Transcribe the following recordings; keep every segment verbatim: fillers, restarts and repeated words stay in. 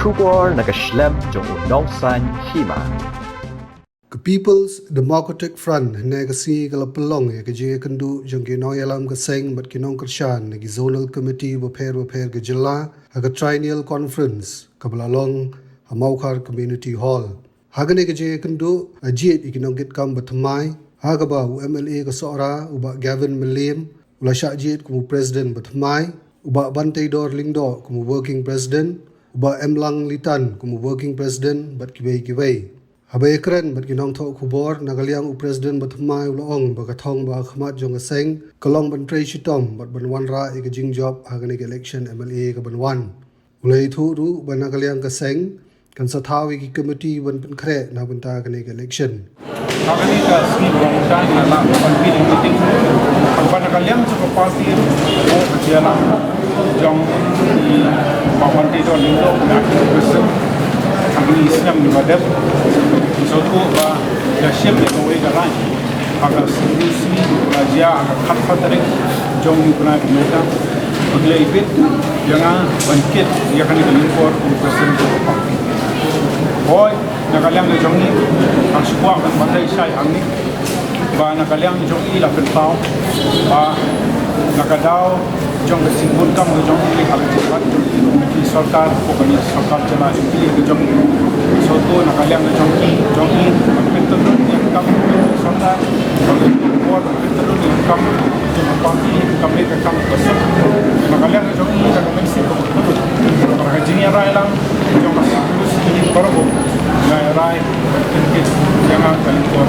Khubor na ka shlem jong u nongsan hima. Ka People's Democratic Front hynne ka sngi ka la pynlong ïa ka jingïakynduh jong ki nongïalam ka seng bad ki nongkyrshan na ki zonal committee bapher bapher ka jylla ha ka Triennial Conference kaba la long ha Mawkhar Community Hall. Ha kane ka jingïakynduh, la jied ïa ki nongkitkam bathymmai, ha kaba u M L A ka Sohra, u Bah Gavin Mylliem, u la shah jied kum u President bathymmai, u Bah Banteidor Lyngdoh kum u Working President, u Bah Emlang Litan kum u Working President, bad kiwei kiwei. Haba ïakren bad ki nongthoh khubor, na ka liang u President bathymmai u la ong ba ka thong ba ha khmat jong ka seng ka long ban trei shitom bad ban wanrah ïa ka jingjop ha kane ka election M L A ka ban wan. U la ïathuh ruh ba na ka liang ka seng kan sa thaw ïa ki committee ban pynkhreh na bynta kane ka election. Ha kane ka sngi ba mynta nga la convene meeting. Ba na ka liang jong ka party, ka jingïalam jong i Bah Banteidor Lyngdoh, na ki president, ha kine ki snem kiba dep. Sngewthuh ba ïa shim ïa kawei ka line. Ha ka sngi ba la jia ha ka khatphra tarik jong u bnai ba mynta, ba ki la ibit ïa nga ban kit ïa kane ka lyngkor kum u president jong ka party. Hooid, na ka liang ka jong ngi, nga shu kwah ban batai shai hangne ba na ka liang ka jong ngi la pynpaw ba na ka daw jong ka seng bun kam ka jong ngi, ha ka jingbat jong ngi, ki sorkar, ko kane sorkar jylla, ki ka jong ngi. Sngewthuh na ka liang ka jong ngi, jong ngi, ban pyntyllun ïa ka kam sorkar, ban pyntyllun ïa ka kam jong ka party, kam ïa ka kam ka suk. Na ka liang ka jong ngi, ka mynsiem ka bun. Bad ka jingïarai lang jong ka seng bun seng bun baroh, nga ïarai ban pynkit ïa nga ka lyngkor.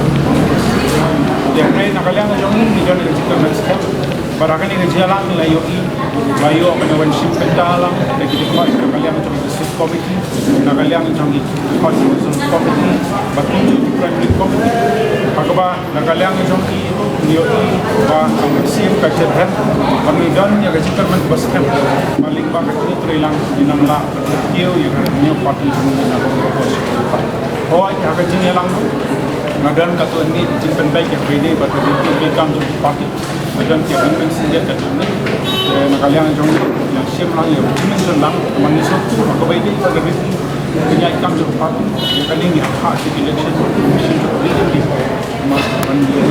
Ïa, na ka liang ka jong ngi, ngi don ïa ka jingkyrmen skhem. Bad ha kane ka jingïalang la ïohi, la ïoh ban wan shim bynta lang da ki dkhot na ka liang jong ka district committee, na ka liang jong ki dkhot jong ka zone committee, bad kumjuh ki primary committee. Ha kaba na ka liang jong ki, ngi ïohi ba ka mynsiem ka jynrem, bad ngi don ïa ka jingkyrmen ba skhem ba lyngba ka jingïatreilang ngin nang lah ban kiew ïa ka New Party jong ngi na ka bynta. Hooid, ha ka jingïalang nga don katto katne jingpynbeit ïa kaba ïadei bad ka jingpynbeit kam jong ka party. Ba don ki amendment shisha katto katne. Te na ka liang jong ngi, ngi la shim lang ïa ka jingmyntoi lang, namar ngi sngewthuh ba kaba ïadei bad ka riti ka jingïaid kam jong ka party, ïa kane ngi hap ha ki election commission jong ka riti. Namar ban ïa,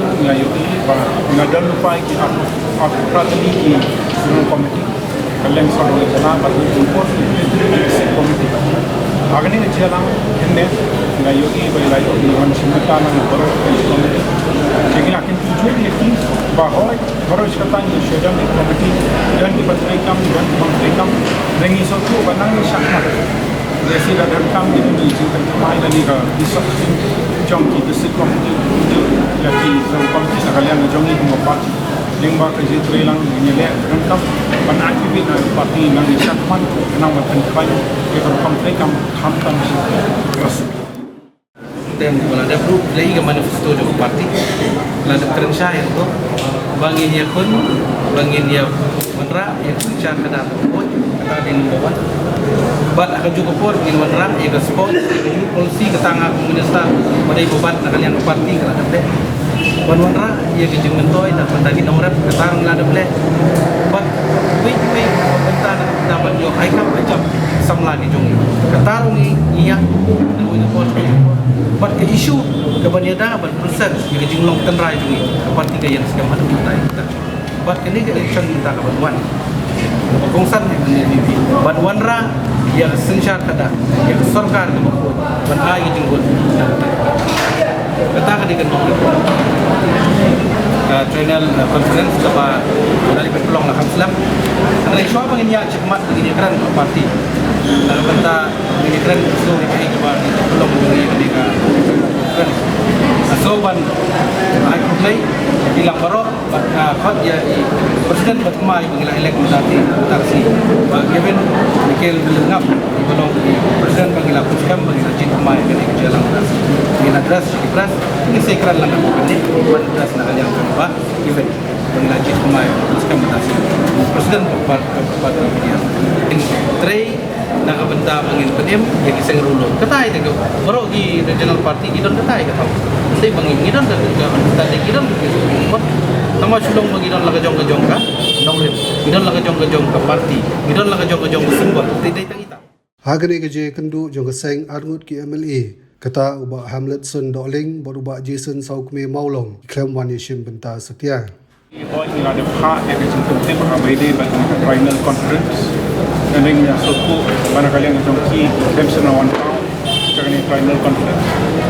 ngi la ïohi ba ngi la don lypa ïa ki arphew, arphew phra tylli ki zonal committee. Ka leng sor ka jylla bad ngi pynpor ïa ka district committee. Ha kane ka jingïalang hynne nga ïohi ba i la ïohi wan shim bynta na baroh ka committee. Te ngi la kyntu jur ïa ki ba hooid baroh shi katta ngi shu don ïa ka committee, don kiba trei kam, don kiba trei kam. Te ngi sngewthuh ba nang shakmat lehse la donkam ïa kine ki jingpynthame lane ka discussion jong ki district committee, ïa ki zone committee na ka liang jong ngi kum ka party. Lyngba ka jingïatreilang ngi leh ka donkam ban activate na ka party, nang ïa shakmat, nang ban pynkhlaiñ ïa ka rukom treikam khamtam shi. Te ba la dep ruh, la i ka manifesto jong ka party, la dep kren shai ruh ba ngin ïakhun, ba ngin ïa wanrah ïa ka synshar khadar bakhuid, kata dei number one. Bad ha kajuh ka por ngin wanrah ïa ka sport, ïa ka youth policy, kata nga kum minister ba dei ba bat na ka liang ka party ka la dep leh. Ban wanrah ïa ka jingmyntoi na ka bynta ki nongrep, kata ruh ngi la dep leh. Bad wei wei ka bynta na ka bynta ban ïoh ai kam ai jam samla ki jong ngi, kata ruh ngi ïa na wei ka por. Bad ka issue ka ban ïada ban process ïa ka jinglong tynrai jong ngi, ka party ka ïeng skhem haduh mynta ïa kata. Bad kane ka election mynta ka ban wan, kaba kongsan ïa ka N D P P, ban wanrah ïa ka synshar khadar, ïa ka sorkar kaba khuid, ban ai ka jingkut. Kata ka dei ka nong ka triennial, uh, conference kaba la dei ban pynlong la kham slem. Hynrei shuwa ba ngin ïaid shakhmat ba ngin ïakren bad party, la ka bynta ngin ïakren shuwa ba ngin ïakren bad party, la ka bynta ngin ïakren bad party. So ban ai khublei ïa ki lang baroh. Bad, ah, khot ïa i President bathymmai ba ngi la elect mynta te, mynta ka sngi, Bah Gavin Michael Lyngdoh, i ba long i President ba ngi la pynskhem ba ngi la jied thymmai ha kane ka jingïalang mynta ka sngi. Ngin address ïa ki press, ngin sa ïakren lang ha kane, ban address na ka liang jong Bah Gavin ba ngi la jied thymmai pynskhem mynta ka sngi. President ba, ba, ba, ba, ba, ngin trei na ka bynta Ta ba ngin pynim ïa ki seng rulo. Kata ïa ka baroh ki regional party ki don kata ïa ka thaw. Te ba ngin ngi don ka, ka, ka, ki don ki support. Tangba shu long ba ngi don la ka jong ka jong ka nongrim, ngi don la ka jong ka jong ka party, ngi don la ka jong ka jong ka symbol. Te dei tang ita. Ha kane ka jingïakynduh jong ka seng arngut ki M L A, kata u Bah Hamletson Dohling bad u Bah Jason Sawkmie Mawlong ki khlem wan ïashim bynta satia. Hooid, ngi la dep phah ïa ka jingpyntip ha ba ïadei bad ka Triennial Conference. Hynrei ngi la sngewthuh ba na ka liang ka jong ki, ki khlem shym la wan paw ïa kane ka Triennial Conference.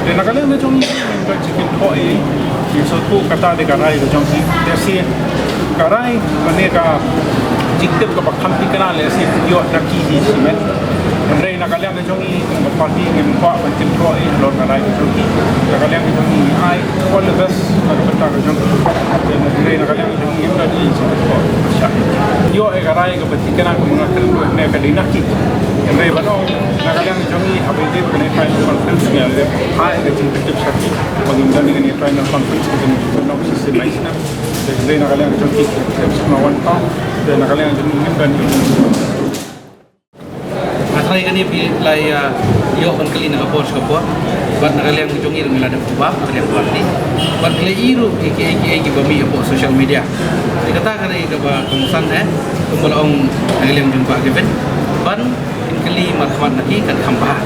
Te na ka liang ka jong ngi, ngi don jingkynthoh ïa, ngi sngewthuh kata dei ka rai ka jong ki. Te shi ka rai, mane ka jingtip kaba kham thikna lehse ïoh na ki hi shimet. Hynrei na ka liang ka jong ngi, kum ka party ngim kwah ban kynthoh ïa halor ka rai ka jong ki. Na ka liang ka jong ngi, ai all the best na ka bynta ka jong ki. Hynrei na ka liang ka jong ngi, ngim don jingkynthoh. Ïoh ïa ka rai kaba thikna, kumba nga kren ruh, ne ka dei na ki. Hynrei ban ong na ka liang ka jong ngi, ha ba ïadei bad kane ka Triennial Conference, ngi la dep phah ïa ka jingpyntip sha ki ba ngin don ïa kane ka Triennial Conference, ka jingpynlong shisien lai snem. Hynrei na ka liang ka jong ki, ki khlem shym la wan paw. Te na ka liang ka jong ngi, ngim don jingkynthoh. Nga tharai kane phi la ïa ïoh ban kylli na ka por sha ka por. Bad na ka liang ka jong ngi ruh ngi la dep jubab, na ka liang party. Bad ngi la ïohi ruh ïa kiei kiei kiba mih hapoh social media. Te kata ka dei kaba kongsan, eh, kumba la ong na ka liang jong Bah Kevin. Ban pynkylli markhmat na ki kan kham bha.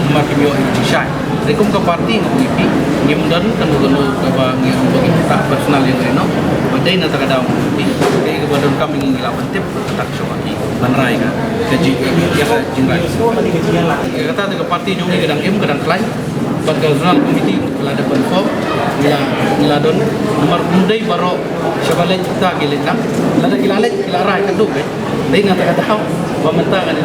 Namar kim ïoh ïa ka jingshai. Te kum ka party nga ong ïa phi, ngim don kano kano kaba ngi ong ba ngi ktah personal ïa ngi, no. Ba dei na kata ka daw nga ong ïa phi. Kaei kaba donkam ngi la pyntip kata ka shong. Ban rai ka, ka jing, ka, ka jingrai. Ka kata te ka party jong ngi ka dang im, ka dang khlaiñ. Bad ka zonal committee ka la dep ban form. Ngi la, ngi la don namar ym dei baroh shaba leit kita ki leit lang. Lada ki la leit ki la rai ka duk, eh. Dei na kata ka daw ba mynta ka dei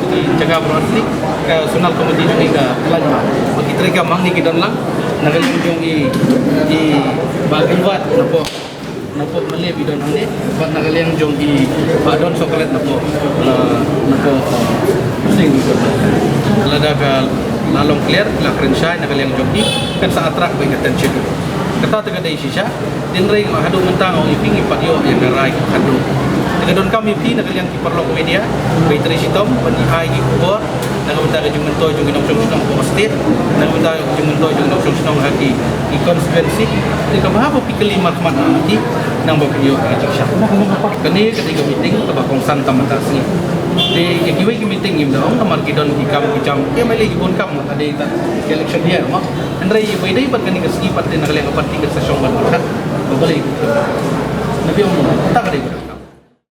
ki jaka baroh asli ka zonal committee jong ngi ka khlaiñ ma. Ba ki trei ka mang ni ki don lang. Na ka liang jong i, i Bah Gilbert na pok. Na pok Malep i don hangne, bad na ka liang jong i Bah Don Soklet na pok, na, na pok, uh, Sing. Lada ka la long clear, la kren shai na ka liang jong i, kan sa attract bad ka attention. Kata te ka dei shisha, hynrei nga haduh mynta nga ong ïa phi ngi pat ïoh ïa ka rai ka khadduh. Te ka donkam ïa phi na ka liang ki paralok media, ba ïa trei shitom, ban ïa ai ki khubor, na ka bynta ka jingmyntoi jong ki nongshong shnong hapoh state, na ka bynta ka jingmyntoi jong ki nongshong shnong ha ki, ki constituency. Te kaba haba phi kylli markhmat na ki, nang ba phi ïoh ka jingshai. Kane ka dei ka meeting kaba kongsan tam mynta sngi. Te ïa kiwei ki meeting ngim da ong namar ki don ki kam ki jam. Ki M L A ki bun kam mynta dei ta ki election year mo. Hynrei ba ïadei bad kane ka sngi pat te na ka liang ka party ka sa shong ban pyrkhat. Ba balei. Na phi ong mo. Ta ka dei.